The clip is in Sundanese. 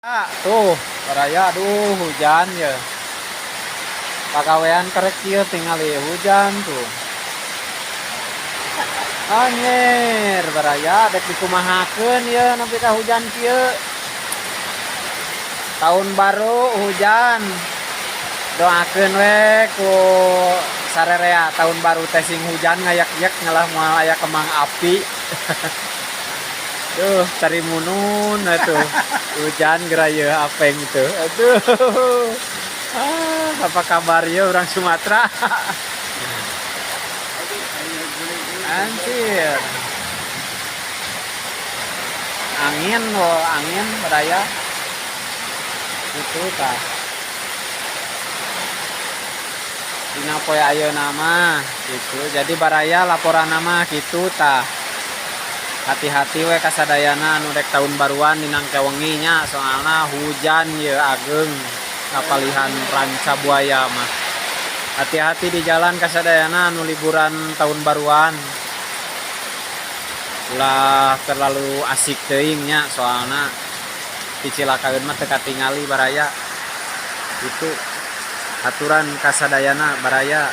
Ah, tuh, baraya, aduh, hujan ya. Pagawean kerek kieu tingali hujan tuh. Anjir, baraya, dek dikumahakeun ya nepi ka hujan kieu. Tahun baru hujan. Doakeun we ku sarerea tahun baru teh sing hujan ngayak-yak ngalah moal aya kembang api. Duh, cari munun atuh. Hujan geraya apeng itu. Aduh. Ah, apa kabar ya orang Sumatera? Anjir. Angin loh, angin baraya. Itu tah. Dina poe ayeuna mah gitu. Jadi baraya laporan nama gitu tah. Hati-hati we kasadayana anu rek tahun baruan dina engke wengi nya, soalna hujan ye ageng kapalihan Ranca Buaya mah. Hati-hati di jalan kasadayana anu liburan tahun baruan. Ulah terlalu asik teuing nya, soalna dicilakaeun mah teu katingali, baraya. Itu aturan kasadayana, baraya.